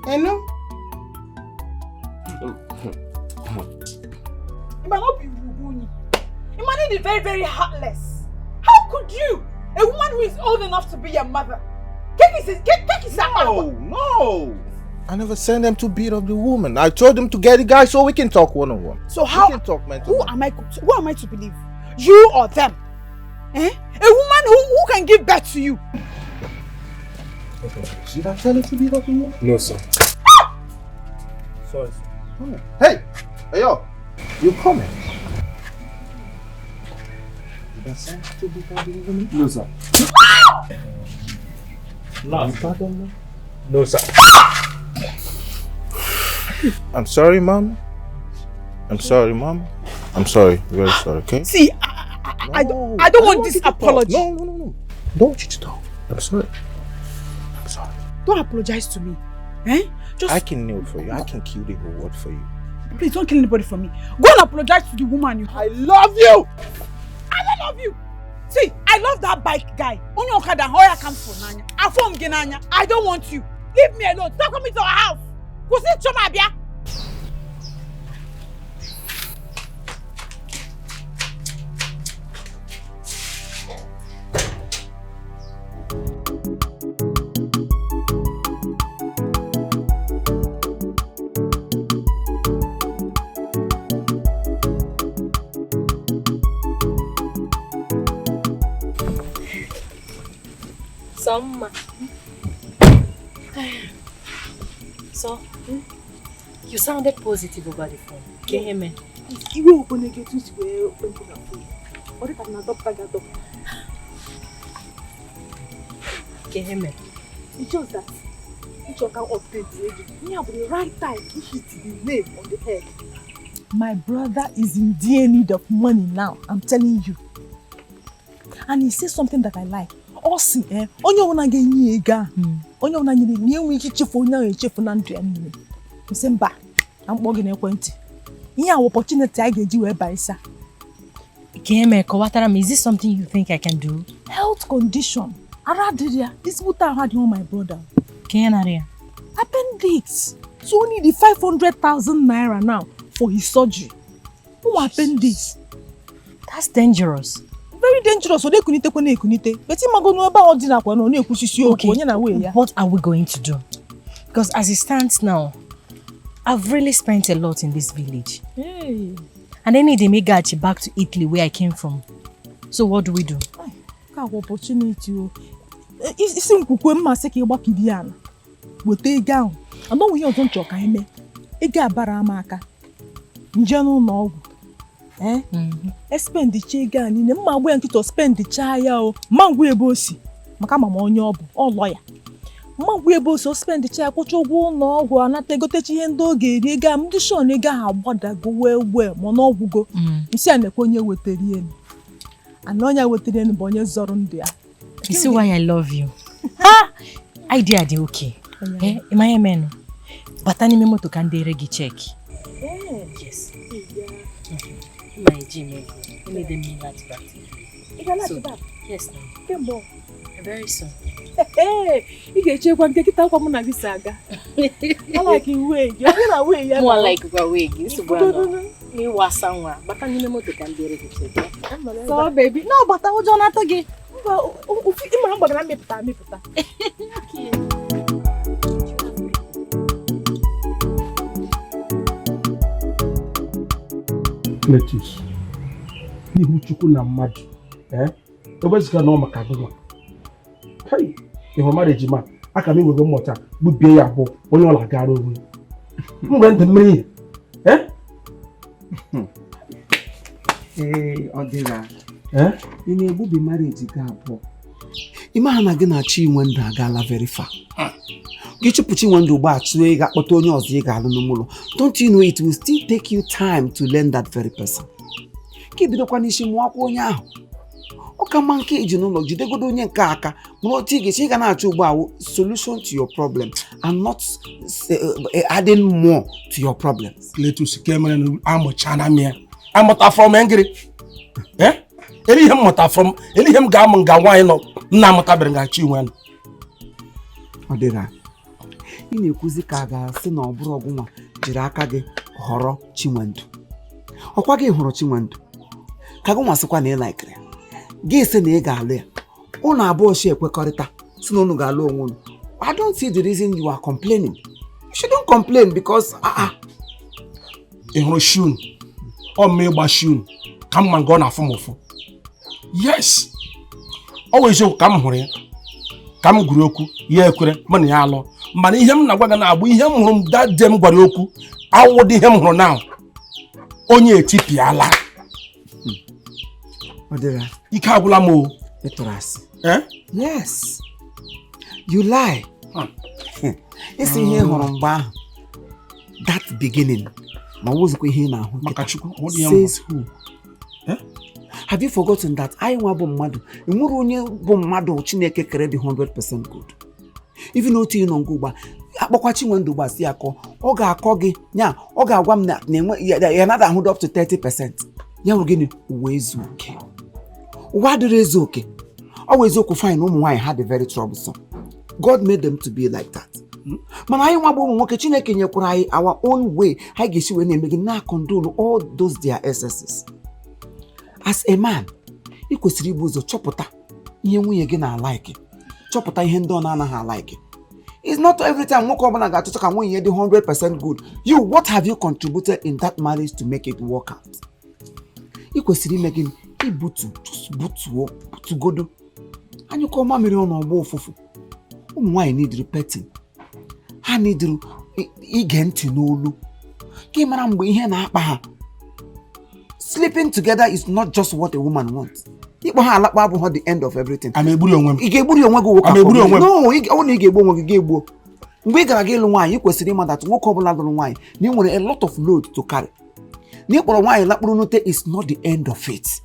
Ịnụ? Ị ma na obi ruru unyi. Ị ma na ị dị very, very heartless. How could you, a woman who is old enough to be your mother, take his No, no. I never sent them to beat up the woman. I told them to get the guy so we can talk one on one. So how We can talk, man. Who am I to believe? You or them? Eh? A woman who can give birth to you. Did I tell him to beat up the woman? No, sir. Sorry, sir. Hey, hey, yo, you coming? Did I send to beat up the woman? No, sir. You pardon me? No, sir. I'm sorry, mom. I'm sorry, mom. I'm sorry. Very sorry, okay? See, I don't want this you to talk. Apology. No, no, no, no. Don't want you to talk. I'm sorry. I'm sorry. Don't apologize to me. Eh? Just I can kneel for you. I can kill the whole world for you. Please don't kill anybody for me. Go and apologize to the woman you. I love you. I don't love you. See, I love that bike guy. Onye ọkada ọ ya ka m fụ n'anya. Afọ m gị n'anya. I don't want you. Leave me alone. Stop coming to our house. Kwụsị ịchọ m abịa. Sọmma. So, you sounded positive over the phone. Can you hear me? Iwe okpone gị etu si wee ekwentị na phone. Ọ dị ka m na-adọpụta gị adọpụta. Can you hear me? It's just that ịchọ ka update gị. Ihe a bụ the right time to hit the nail on the head. My brother is in dear need of money now, I'm telling you. And he says something that I like. Ọ sị, eh, onye ọbụla ga-enye ya ego ahụ, onye ọbụla nyere na enwe ike ichefu onye ahụ echefu na ndụ ya niile. M sị mba, na mkpọ gị n'ekwentị. Ihe a wụ opportunity anyị ga-eji wee baa isa. Can you hear me? Kọwatara m, is this something you think I can do? Health condition. Ara adịrị ya, ezigbote ahụ adịghị my brother. Can you hear ya? Appendix. So only the 500,000 naira now for his surgery. Ụmụ appendix. That's dangerous. Very dangerous. Ọ na-ekunitekwa na-ekunite. But ịmago n'ebe ahụ dị nakwa na ọ na-ekwusisi okwu onye na wee ya. What are we going to do? Because as it stands now, I've really spent a lot in this village. Hey. And I need to back to Italy, where I came from. So what do we do? Ka agwa opportunity o. Isi nkwukwe mma sị ka ịgbakiri ya ala. Weta ego ahụ. Anọnwụ ihe ọzọ nchọ ka anyị mee. Ego abara m aka. Nje n'ụlọ ọgwụ. Eh? Espendicha ego a niile. Mma agba ya nkịta o spendichaa ya o. Ma ngwa ebe o si. Maka ama m onye ọ bụ. Ọ lọ ya. Mma ngwa ebe o si o spendicha ya, kwụcha ụgwọ ụlọ ọgwụ, anata egotecha ihe ndị ọ ga-eri, ego a ndị shon ego ahụ agbadago wee wee ma n'ọgwụgo. Nsị a na-ekwe onye wetara elu. Ana onye wetara elu bụ onye zọrọ ndụ ya. You see why I love you? Ha! Idea dị okay. Eh, ịma ihe menụ? Bata n'ime moto ka m dere gị cheque. Yes. Ma eji m ego. Enede m ịlaghachi back to Ị ga-alaghachi So, back? Yes, no. Kemgbe? Very soon. Ee, ị ga-echekwa nke kịta akwa mụ na gị si aga. I like wig. Onye na wig ya. Mụ like kwa wig. Nsogbu anọ. N'ịwasa nwa. Bata n'ime moto ka m dere gị cheque. So, baby. No, bata, ụjọ na-atụ gị. Mba, ofu ị mara mgbagara mmepụta amepụta. Okay. Cletus, n'ihu Chukwu na mmadụ, ee, ewezụga na ọ maka gị nwa. Hei, ị hụrụ mmadụ ejima aka m iwere mmụta gbubie ya abụọ, onye ọ na-agara onwe m nwere ndụ mmiri ihe, ee. Ee, ọ dịra. Ee? Ị na-egbubi marriage gị abụọ. Ị maha na gị na Chinwendụ agaala very far. Gị chụpụ Chinwendụ ugbu a, tụọ ị ga-akpọta onye ọzọ ị ga-alụ n'ime ụlọ. Don't you know it will still take you time to learn that very person? Ka ebidokwa n'isi mụọkwa onye ahụ. Ọ ka mma nke iji n'ụlọ jidegodo onye nke aka mụrụ otu ị ga-esi. Ị ga na-achọ ugbu a wụ solution to your problem and not adding more to your problems. Cletus, ke mere na amụchana m ya, amụta from ngịrị, ee, ele ihe m mụta from, ele ihe m ga-amụ nga nwaanyị nọ m na-amụtabere nga Chinwendụ. Ọ dịra. Ị na-ekwuzi ka a ga-asị na ọ bụrụ ọgwụnwa jiri aka gị họrọ Chinwendu. Ọkwa gị hụrụ Chinwendu ka gị nwasịkwa na ị laikiri ya, gị sị na ị ga-alụ ya. Unu abụọ si ekwekọrịta si na unu ga-alụ onwe unu. I don't see the reason you are complaining. You shouldn't complain because Ị hụrụ shun ọ mma ịgba shun ka mma nke ọ na-afụ m ụfụ. Yes, ọ wụ eziokwu ka m hụrụ ya, ka m gwuru okwu ya ekwere mụ na ya alụ, mana ihe m na-agwa gị na-abụ ihe m hụrụ m that day m gwara ya okwu awụdị ihe m hụrụ now. Onye etipịala. Ọ dịra. Ike agwụla m o. Ị tụrụ asị. Eh? Yes, you lie. Isi ihe ị hụrụ mgbe ahụ, that beginning, ma wụzikwa ihe ị na-ahụ Maka kịta. Chukwu, ọ dị ihe m. Says who? Eh? Have you forgotten that anyị nwa bụ mmadụ, enwere onye bụ mmadụ Chineke kere dị 100% good? Even otu ị nọ nke ugbu a akpọkwa Chinwendu ugbu a si ya kọọ, ọ ga-akọ gị nya, ọ ga-agwa m na na-enwe ya nada ahụ up to 30%. Ya bụ gịnị? Ụwa ezu oke? Ụwa adịrị ezu oke. Ọ bụ eziokwu, fine, ụmụ nwaanyị ha dị very troublesome. God made them to be like that. Mana anyị nwa bụ ụmụ nwoke, Chineke nyekwara anyị our own way anyị ga-esi wee na-eme gị na-condone all those their excesses. As a man, ị kwesịrị ibu ụzọ chọpụta ihe nwunye gị na-alike, chọpụta ihe ndị ọ na-anaghị alike. It's not every time nwoke ọbụla ga-achọcha ka nwunye ya dị 100% good. You, what have you contributed in that marriage to make it work out? Ị kwesịrị ime gịnị? Ibutu, just butuo, butugodo. Anyụkọ mamịrị ọnụ ọgba ụfụfụ. Ụmụ nwaanyị nidiri petting, ha nidiri ige ntị n'olu ka ị mara mgbe ihe na-akpa ha. Sleeping together is not just what a woman wants. Ịkpọ ha alakpa abụghị the end of everything. Ama egburi onwe m. Ị ga-egburi onwe gị nwoke? Ama egburi onwe m. No, ọ bụrụ na ị ga-egbu onwe gị, ga-egbuo. Mgbe ị gara ga ịlụ nwaanyị, ị kwesịrị ịma that nwoke ọbụla lụrụ nwaanyị na ị nwere a lot of load to carry. Na ị kpọrọ nwaanyị lakpụrụ n'ute is not the end of it.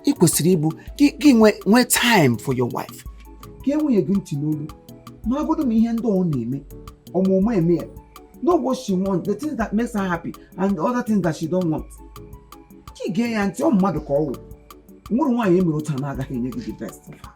Ị kwesịrị ịbụ gị nwee time for your wife, gee nwunye gị ntị n'olu, maragodo ma ihe ndị ọ na-eme ọmụmụ eme ya, know what she want, the things that makes her happy and the other things that she don't want. Ka ị gee ya ntị. Ọ mmadụ ka ọ wụ. Nwere nwaanyị emere otu a na-agaghị enye gị the best of her.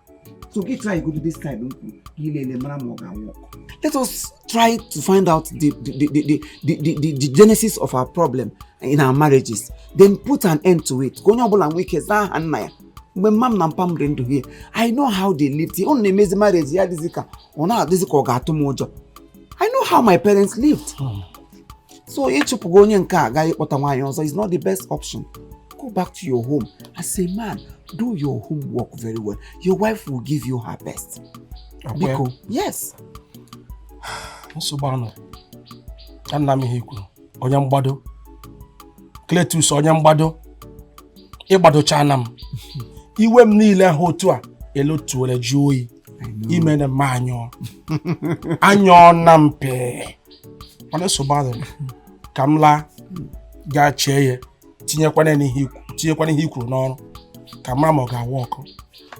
So gị try go to this side m kwuru ka ị lele mara ma ọ ga-work. Let us try to find out the genesis of our problem in our marriages, then put an end to it, ka onye ọbụla nwee ike zaa aha nna ya. Mgbe mma m na mpa m dị ndụ here, I know how they lived. Unu na-emezi marriage ya dịzị ka ọ na-adịzị ka ọ ga-atụ m ụjọ. I know how my parents lived. So ịchụpụgo onye nke a agaghị ịkpọta nwaanyị ọzọ is not the best option. Go back to your home. As a man, do your homework very well. Your wife will give you her best. Ọkwa ya? Biko, yes. Nsogbu anọ ya nna m, ihe i kwuru, onye mgbado Cletus, onye mgbado, ịgbadochana m iwe m niile ha otu a elotuola ju oyi. I know. Ime na mma anyụọ anyụọ na mpe, mana nsogbu adịrị. Ka m laa gaa chee ya, tinyekwana ihe i kwuru n'ọrụ, ka mara ma ọ ga-awa ọkụ.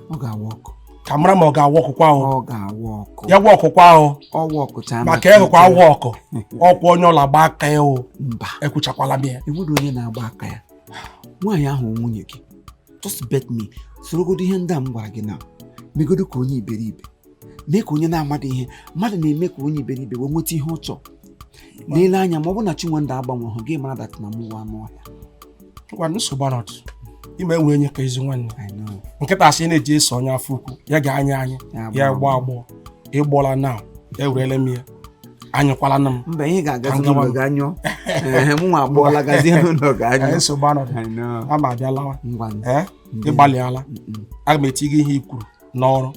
Ọ ga-awa ọkụ. Ka mara ma ọ ga-awa ọkụ kwa o. Ọ ga-awa ọkụ. Ya wa ọkụ kwa o. Ọ wa ọkụcha. Maka ịhụkwa awa ọkụ ọkwa onye ọla gba aka ya o. Mba. Ekwuchakwala m ya. Enwere onye na-agba aka ya. Nwaanyị ahụ nwunye gị, just bet me, sorogodo ihe ndị a m gwara gị na megodo ka onye iberibe mee, ka onye na-amadị ihe mmadụ na-eme, ka onye iberibe wee nweta ihe ọ chọrọ. N'ele anya, ma ọ bụ na Chinwendụ agbanwe gị, mara that na mụwa anụ ọhịa. Ngwa, nsogbu anọdụ ime enwe enye ka ezi nwanne. I know. Nkịta asị na-eji eso onye afọ ukwu ya ga-anya anyị. Ya. Ya gbọ agbọ ịgbọla na ewerele m ya, anyụkwala na m. Mba, ihe ga-agazi Ka m gawa. n'ụlọ ga anyụọ. Ehe, mụ nwa agbọọla, gazie n'ụlọ ga anyụọ. Nsogbu anọdụ. I know. Ama abịa lawa. Ngwa. Ee, ịgbalịala. Aga m eti gị ihe i kwuru n'ọrụ.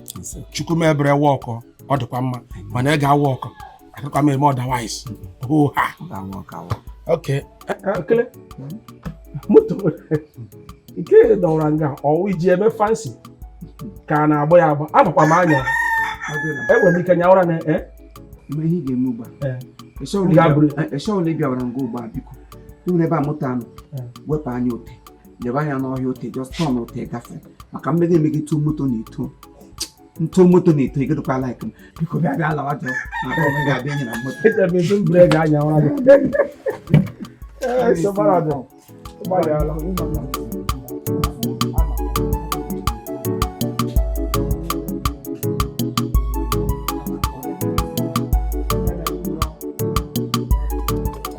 Chukwu m ebere wa ọkọ, ọ dịkwa mma, mana ị ga-awa ọkọ akakwa m eme otherwise ho ha. Ọ ga-awa ọkụ, awa. Okay, ekele. Moto nke dọwara nga ọwụ iji eme fancy ka a na-agba ya agba, agbakwa m anya. Enwere m ike nyawara na Mgbe ihe ị ga-eme ugbu a, Eh. eshọwụla ị bịawara nga ugbu a, biko, ị nwere ebe a moto anụ. Eh. Wepụ anya ote, lebe anya n'ọhịa ote, just turn ote gafee, maka mmega emega etu moto na-eto nto moto na-eto igodokwa like m. Biko, bịa bịa lawa jọ maka onwe ga-abịa enyi na moto. Eche m etu breki anya ụra gị. Ee, nsogbu anọdụ. Ịgbalịala.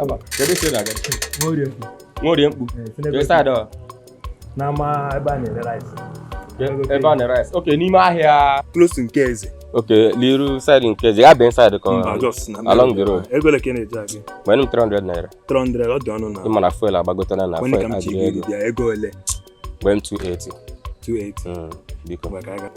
Aba, kedu ebe ị na-aga? Nworie mkpu. Kedu side ọ? N'ama ebe a na-ere rice. Ebe a na-ere rice. Okay, n'ime ahịa. Close to nke eze. Okay, n'iru side nke eze. Ya bụ inside ka Mba, just na along the road. Ego ole ka ị na-eji aga? Gbanye m 300 naira. 300 ọ dị ọnụ na. Ị ma na fuel agbagotela na Kwene fuel ka m chi adịrị gị ego. bịa ego ole? Gbanye m 280. 280. Biko. Ngwa ka anyị gaa.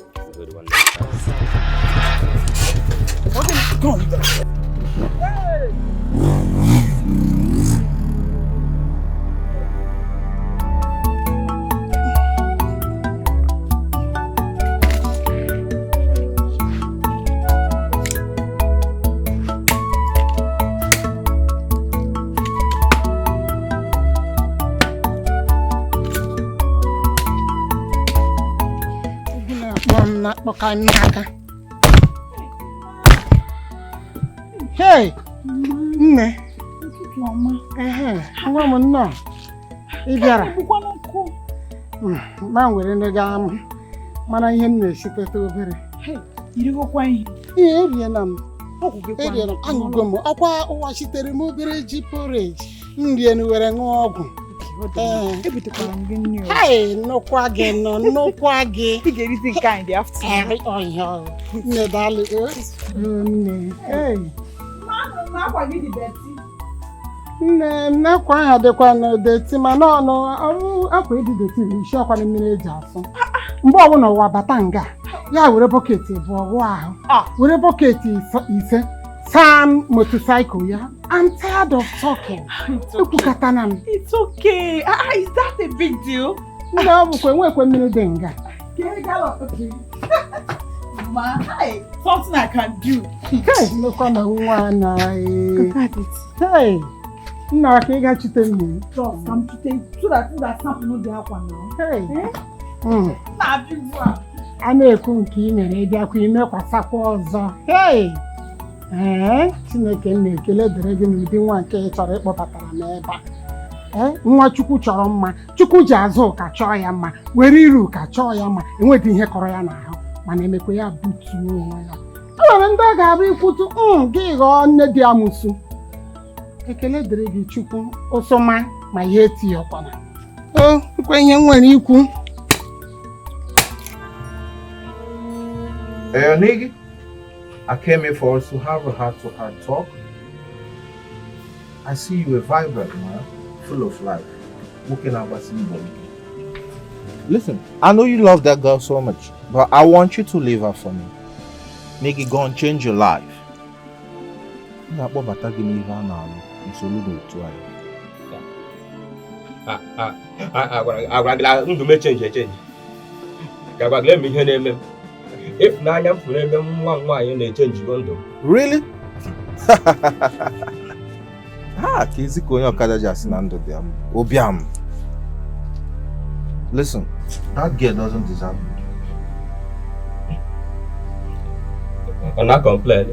Ugwu na-akpọ m na-akpọka m n'aka. Hey, nne. Ụtụtụ ọma. Ehe, nwa m nnọọ. Ị bịara? Bụkwanụ nkụ. Ma were ndị gaa m mara ihe m na-esiteta obere. Irigokwa ihe. Ihe eriela m. Ọgwụ gị kwanụ. Eriela m, aṅụgo m. Ọkwa ụwa sitere m obere ji porridge. M rienu were ṅụọ ọgwụ. Ee. Ebutekwara m gị nri o. Hey, nụkwa gị nọ, nụkwa gị. Ị ga-erizi nke anyị dị afternoon. Ee, ọhịa ọ. Nne daalụ. O, nne. Hey. Mmadụ na akwa gị dị dirty. Nne m n'akwa ahụ dịkwa n'odeti mana ọnụ ọrụ akwa ịdị dirty bụ isi ọkwa na mmiri eji asụ. Mgbe ọbụla ụwa bata nga, ya were bọket bụọ wụọ ahụ, were bọket ise saa motosaịkụl ya. I'm tired of talking. Ekwukatana m. It's okay. Ah, is that a big deal? Nne ọ bụkwa enwekwe mmiri dị nga. Get a gallon. Okay. Ma, hi. Something I can do. Hey, nnukwu na nwa na ee. Hey, nna ka ị gachite mmiri. Just come to take so that that sample no dey akwa now. Hey. Eh? Mm. Na big one. A na-ekwu nke ị mere ị bịakwa imekwasakwa ọzọ. Hey! Ee, Chineke m na-ekele dịrị gị n'ụdị nwa nke ị chọrọ ịkpọbatara m ebe a. Ee, nwa Chukwu chọrọ mma, Chukwu ji azụ ụka chọọ ya mma, were iru ụka chọọ ya mma, enwedị ihe kọrọ ya n'ahụ, mana emekwa ya butuo onwe ya. E nwere ndị ọ ga-abụ ikwutu gị ghọọ nne dị amụsụ. Ekele dịrị gị Chukwu, ụsụma ma ihe etinyekwana. O, nkwe ihe m nwere ikwu. Hey, nigga, I came here for us to have a heart-to-heart talk. I see you a vibrant man, full of life. Looking at Listen, I know you love that girl so much, but I want you to leave her for me. Nigga, go and change your life. M ga-akpọbata gị n'ihe a na-alụ nsogbu n'otu anyị. Agwara gị na ndụ m echenji echenji. Ka agwa gị eme ihe na-eme m. Ịfụnanya m fụrụ ebe nwa m nwaanyị na-echenjigo ndụ m. Really? Ha, ka ezi ka onye ọkada ji asị na ndụ dị m. Obiam. Listen, that girl doesn't deserve you. Ọ na-complain.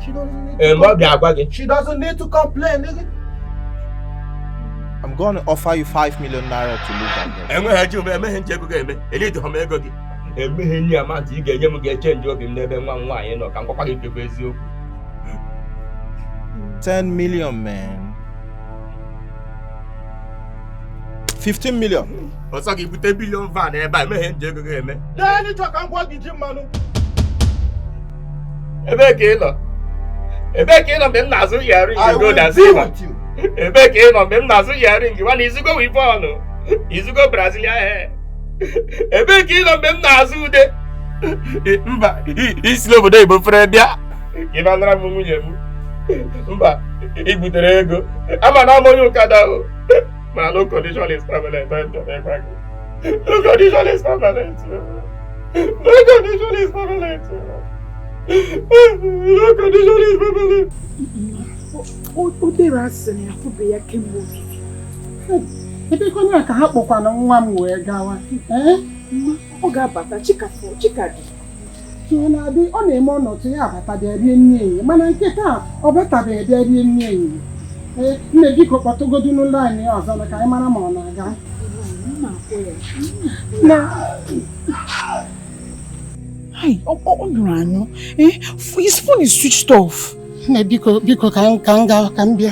She doesn't need Ee, ma ọ ga-agwa gị. She doesn't need to complain, nigga. I'm going to offer you 5 million naira to leave that girl. Enweghị ji emeghe nche ego ga-eme. Elido m ego gị. Emeghe nri amantị ị ga-enye m ga-echenji obi m n'ebe nwa m nwaanyị nọ ka m gwakwa gị nke bụ eziokwu. 10 million, man. 15 million. Ọsọ gị bute billion van ebe a emeghe nje ego ga-eme. Naanị chọ ka m gwa gị ji mmanụ. Ebee ka ị nọ? Ebee ka ị nọ mgbe m na-azụ earring I gold will and be silver? with you. Ebee ka ị nọ mgbe m na-azụ earring nwana izugo weave-on? Izugo Brazilian hair? Ebee ka ị nọ mgbe m na-azụ ude? Mba, isi n'obodo oyibo fere bịa. Ị banara m nwunye m. Mba, ị butere ego. Ama na m onye ụkada o. Mana no condition is permanent. No condition is permanent. No condition is permanent. No condition is permanent. O dere asị na ya fụbe ya kemgbe ụtụtụ. Ebekwana ka ha kpọkwana nwa m wee gawa. Ee? Mma, ọ ga-abata Chika Chika dị. Ọ na-adị ọ na-eme ọnọdụ ya abata bịa rie nri ehihie mana nke taa ọ batabeghị bịa rie nri ehihie. Ee, nne biko kpọtụgodu n'ụlọ anyị ọzọ na ka anyị mara ma ọ na-aga. Na Hi, ọ nyụrụ anyụ. Eh, his phone is switched off. Nne biko biko ka m gaa ka m bịa.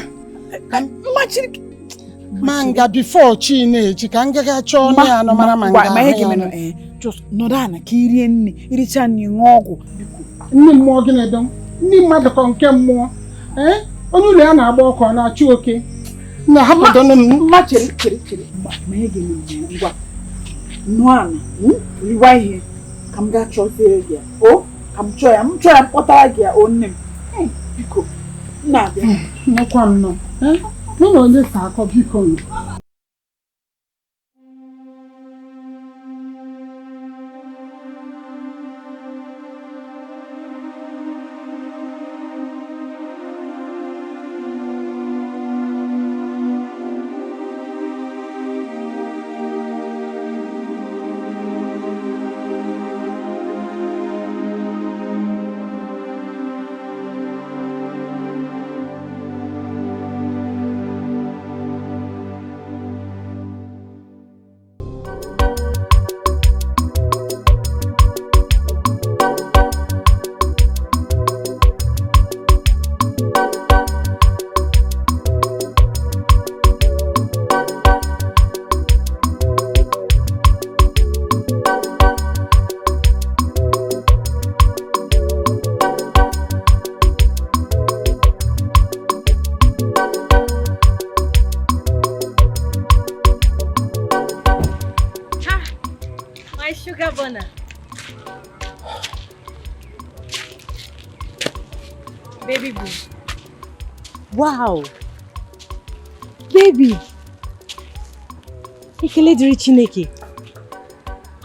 Mma chere. Ma nga before chi na-eji ka m gaga chọọ ọnụ ya anọ mara ma nga Ma ihe ahụ ya ga-eme nọ. eh, just nọdụ ala ka i rie nri, iricha nri ṅụọ ọgwụ. Biko. Ndị mmụọ gị na-edo ndị mmadụ kọ nke mmụọ. Ee, onye ụlọ ya na-agba ọkụ ọ na-achụ oke. Na hapụdonụ m. Mma chere chere chere. Mma ma ihe ga-eme m ngwa. Nụọ ala, riwa ihe ka m gaa chọzie gị ya. O, ka m chọọ ya, m chọọ ya m kpọtara gị ya, o nne m. Biko, m na-abịa. Nekwa m nọ. Ee, mụ na onye sa akọ biko nụ. Ha! My sugar burner. Baby boo. Wow. Baby. Ekele dịrị Chineke.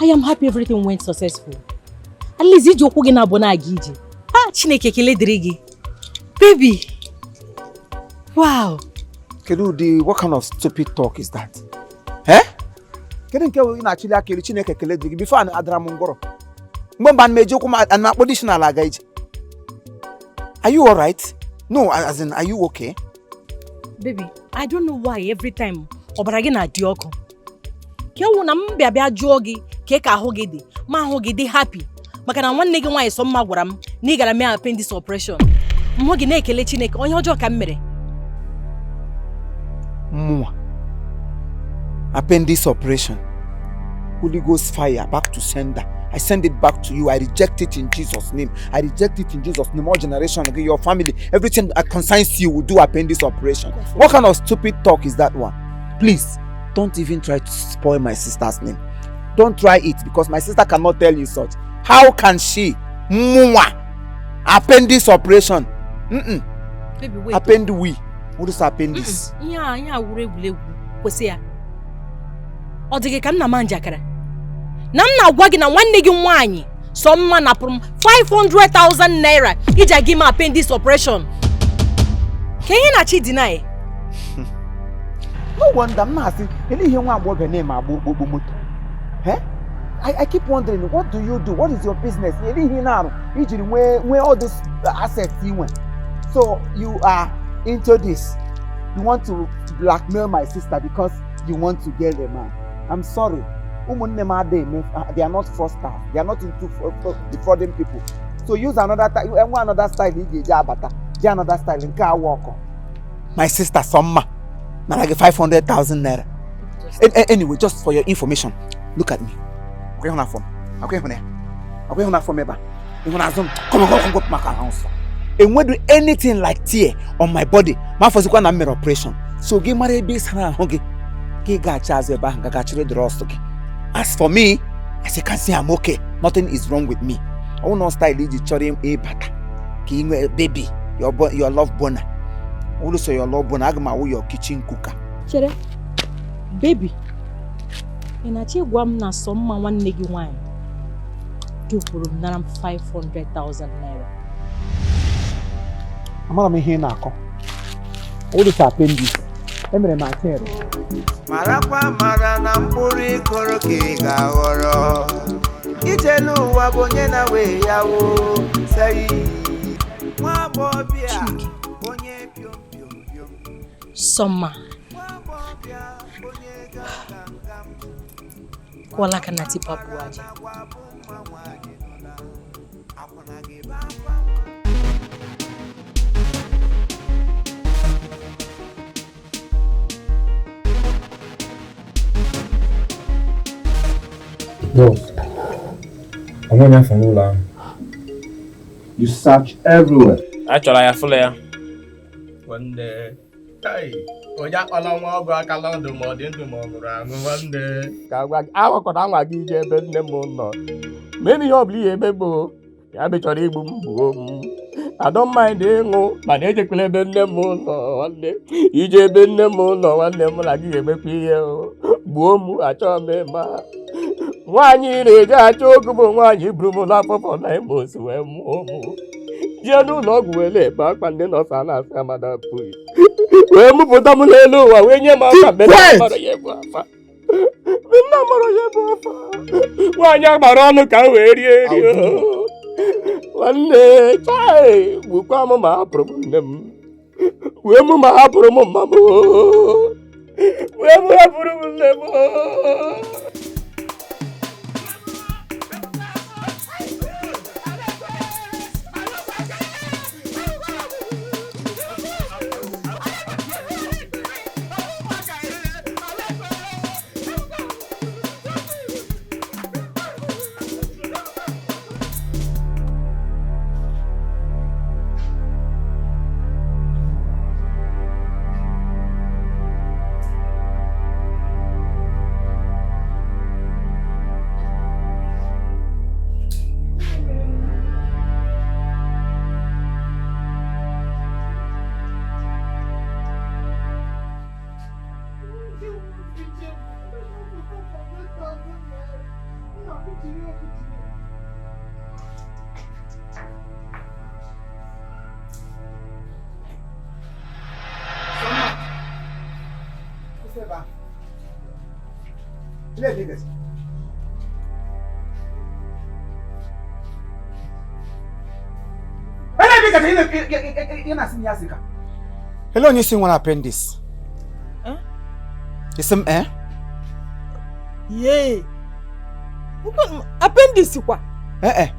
I am happy everything went successful. At least iji ụkwụ gị na-abụ na-aga ije. Ha, Chineke ekele dịrị gị. Baby. Wow. Kedu ụdị, what kind of stupid talk is that? Eh? Kedu nke ị na-achịli aka elu Chineke ekele dịrị gị before adara m ngwọrọ? Mgbe mba ana m eji ụkwụ m ana m akpọ dishi n'ala aga ije. Are you alright? No, as in, are you okay? Baby, I don't know why every time ọbara gị na-adị ọkụ. Ka ewu na m bịa bịa jụọ gị ka ka ahụ gị dị, ma ahụ gị dị happy. Maka na nwanne gị nwaanyị Sọmma gwara m na ị gara mee appendix operation. M hụ gị na-ekele Chineke, onye ọjọọ ka m mere. Mụnwa. Appendix operation. Holy Ghost fire back to sender. I send it back to you. I reject it in Jesus' name. I reject it in Jesus' name. All generation, your family, everything that concerns you will do appendix operation. What kind of stupid talk is that one? Please, don't even try to spoil my sister's name. Don't try it because my sister cannot tell you such. How can she? Mụnwa. Appendix operation. Mm-mm. Baby, wait. Append we. What is appendix? Ihe a wuru egwuregwu kwụsị ya. Ọ dị gị ka m na-ama njakịrị? Na m na-agwa gị na nwanne gị nwaanyị Sọmma napụrụ m 500,000 naira iji aga ime appendix operation. Ka ihe na-achị deny. No wonder m na-asị ele ihe nwa agbọghọ na-eme agba okpokpo moto. Eh? I keep wondering, what do you do? What is your business? Ele ihe ị na-arụ ijiri nwee all those assets ị nwe. So you are into this. You want to blackmail my sister because you want to get a man. I'm sorry. Ụmụnne m adịghị eme, they are not fraudsters. They are not into defrauding people. So use another enwe another style ị ga-eji abata. Ji another style nke awa ọkọ. My sister Sọmma nara gị 500,000 naira. Anyway, just for your information, look at me. Akwa ịhụ n'afọ m. Akwa ịhụ na ya. Akwa ịhụ n'afọ m ebe a. Ịhụ n'azụ m. Come on, come on, come on, maka ahụ nsọ. Enwedu anything like tear on my body. Ma afọzikwa na m mere operation. So gị mara ebe ị sara ahụ gị. Gị ga-achị azụ ebe ahụ gagachiri drọs gị. As for me, as you can see, I'm okay. Nothing is wrong with me. Ọ nọ style iji chọrọ ịbata ka ị nwee baby, your love boner. Also your love boner, aga m awụ your kitchen cooker. Chere, baby, ị na-achọ ịgwa m na Sọmma nwanne gị nwaanyị dupụrụ m nara m 500,000 naira? Amara m ihe ị na-akọ. Ọ dịka appendix. Emere m atịrị. Marakwa mara na mkpụrụ ịkụrụ ka ị ga-aghọrọ ijelu ụwa bụ onye na-we ya wo sei nwa agbọghọbịa onye piom piom piom. Sọmma kwọla aka na tipa bụ aja. Onwe onye afọ n'ụlọ ahụ. You search everywhere. A chọrọ ya fụlụ ya. Nwanne, kai, onye akpala nwa ọgụ aka n'ọdụ ma ọ dị ndụ ma ọ nwụrụ anwụ nwanne. Ka gwa gị, awakọta anwa gị ije ebe nne m nọ. Mee ihe ọ bụla ihe ebe bụ ya mechọrọ igbu m gbuo m. I don't mind ịṅụ mana ejekwala ebe nne m nọ nwanne. Ije ebe nne m nọ nwanne m na gị ga-emekwa ihe o. Gbuo m achọghị m ịma. Nwaanyị na-eje achọ okwu bụ nwaanyị buru m n'afọ for 9 months wee mụọ m. Jee n'ụlọ ọgwụ wee na-ebe akwa ndị nọọsụ a na-asị amada pụghị wee mụpụta m n'elu ụwa wee nye m afa mgbe nna mara ya bụ afa, mgbe nna mara ya bụ afa. Nwaanyị agbara ọnụ ka m wee rie eri nwanne. Chai, gbukwa m ma hapụrụ m nne m, wee mụ ma hapụrụ m mma m, wee mụ hapụrụ m nne m. Hello, onye si nwere appendix? Isi m eh? Yee. Appendix kwa? Eh eh.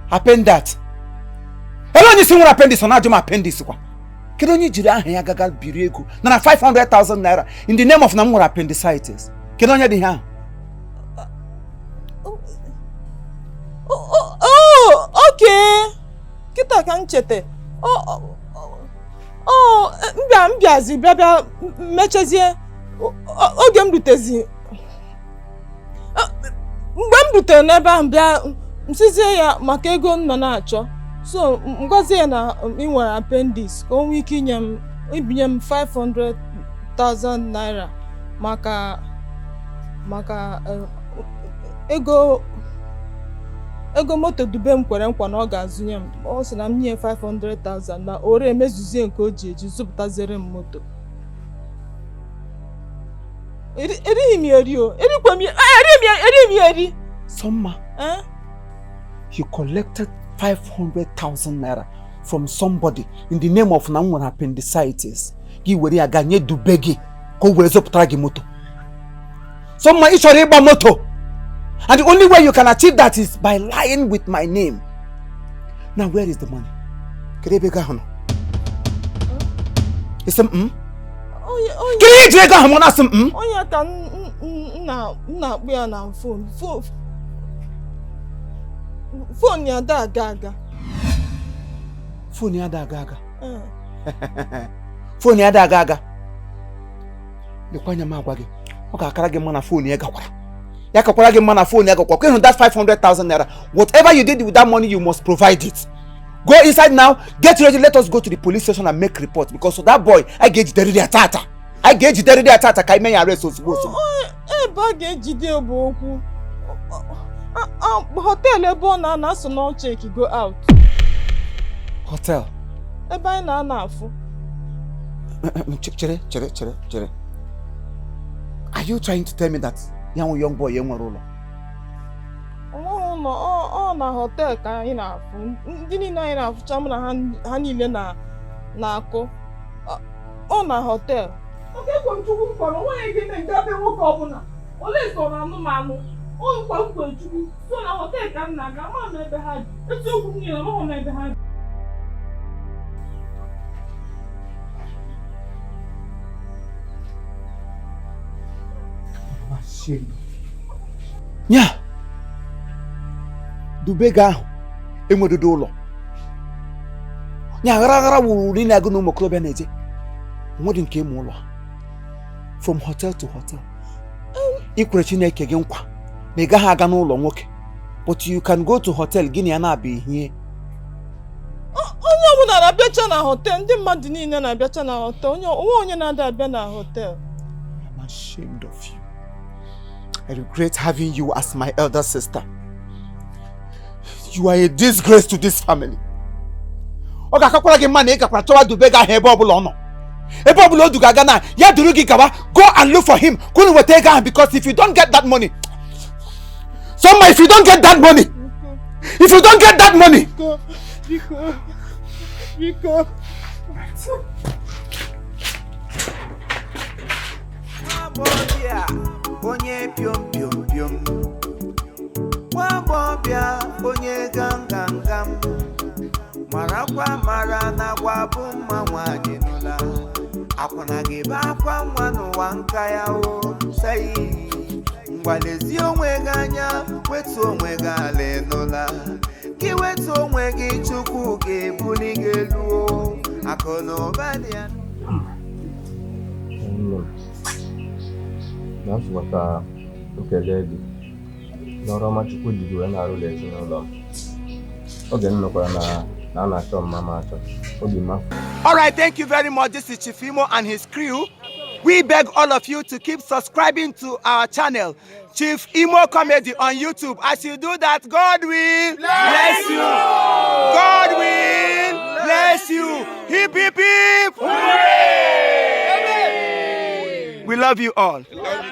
Appendat. Hello, onye si nwere appendix, ọ na-ajụ m appendix kwa. Kedu onye jiri aha ya gaga biri ego nara 500,000 naira in the name of na m nwere appendicitis? Kedu onye dị ihe ahụ? Oh, okay. Kịta ka m cheta. Oh, mbịa mbịazi bịa bịa mechezie oge m rutezi. Mgbe m rutere n'ebe ahụ bịa msizie ya maka ego m nọ na-achọ. So m gwazie ya na ị nwere appendix ka o nwee ike inye m ibinye m 500,000 naira maka ego moto dube m kwere nkwa na ọ ga-azụnye m. Ọ sị na m nye 500,000 na ore emezuzie nke o ji eji zụpụtaziere m moto. Erighị m ya eri o, erikwe m ya, erighị m ya, erighị m ya eri. Sọmma, Eh? you collected 500,000 naira from somebody in the name of na m nwere appendicitis. Gị were ya gaa nye dube gị ka o were zụpụtara gị moto. Sọmma, ị chọrọ ịgba moto. And the only way you can achieve that is by lying with my name. Now, where is the money? Kedu ebe ego ahụ nọ? Isi m mm? Onye onye Kedu ihe ejiri ego ahụ mụ na-asị m mm? Onye ka m na-akpụ ya na phone ya da aga aga. Phone ya da aga aga. Eh. Phone ya da aga aga. Lekwa anya m agwa gị. Ọ ga-akara gị mma na phone ya gakwara. Ya kakwara gị mma na phone ya gakwara. Kwa ịhụ that 500,000 naira. Whatever you did with that money, you must provide it. Go inside now, get ready, let us go to the police station and make report because so that boy, I ga-ejiderịrị ya tata. I ga-ejiderịrị ya tata ka ime ya arrest ozugbo ozugbo. Ebe a ga-ejide bụ okwu. Hotel ebe ọ na-ana so na check go out. Hotel. Ebe anyị na-ana afụ. Chere, chere, chere, chere. Are you trying to tell me that ya nwe young boy enwere ụlọ? Onweghị ụlọ, ọ na hotel ka anyị na-afụ. Ndị niile anyị na-afụcha mụ na ha niile na-akụ. Ọ na hotel. Oke ekwe m Chukwu nkwa na onweghị ike ime nke ebe nwoke ọbụla. Olee sọ na anụmanụ. O nkwa nkwe Chukwu. So na hotel ka m na-aga, ama m ebe ha bi. Eziokwu m niile, amaghị m ebe ha bi. Nya! Dubega ahụ enwedodo ụlọ nya aghara aghara wuru niile agụ na ụmụ okorobịa na-eje nwedị nke ịmụ ụlọ from hotel to hotel. I kwere Chineke gị nkwa na ị gaghị aga n'ụlọ nwoke, but you can go to hotel gị na ya na-abịa ihie. Onye ọbụla na-abịacha na hotel, ndị mmadụ niile na-abịacha na hotel, onye onwe onye na-ada abịa na hotel. I'm ashamed of you. I regret having you as my elder sister. You are a disgrace to this family. Ọ ga-akakwara gị mma na ị gakwara chọwa Dubega ahụ ebe ọbụla ọ nọ. Ebe ọbụla o duga aga na ya duru gị gawa, go and look for him. Ka unu weta ego ahụ, because if you don't get that money, Sọmma, if you don't get that money, if you don't get that money, Biko, biko, biko. Nwagbọbịa onye piom piom piom, nwagbọbịa onye gam gam gam, marakwa mara na agwa bụ mma nwanyị nụla akwụna gị bụ akwa nwa n'ụwa nka ya o sei. Ngwalezi onwe gị anya, wetu onwe gị ala ịnụla gị, wetu onwe gị, Chukwu ga-ebuli gị elu o akụ na ụba dị ya. Nne m, na m sịkwa ka m kelee gị n'ọrụ ọma Chukwu ji gị wee na-arụla ezinụlọ m. Oge m nụkwara na na a na-achọ mma m achọ, obi m afọ. All right, thank you very much. This is Chief Imo and his crew. We beg all of you to keep subscribing to our channel, Chief Imo Comedy on YouTube. As you do that, God will bless you. God will bless you. Hip, hip, hip. Hooray! We love you all.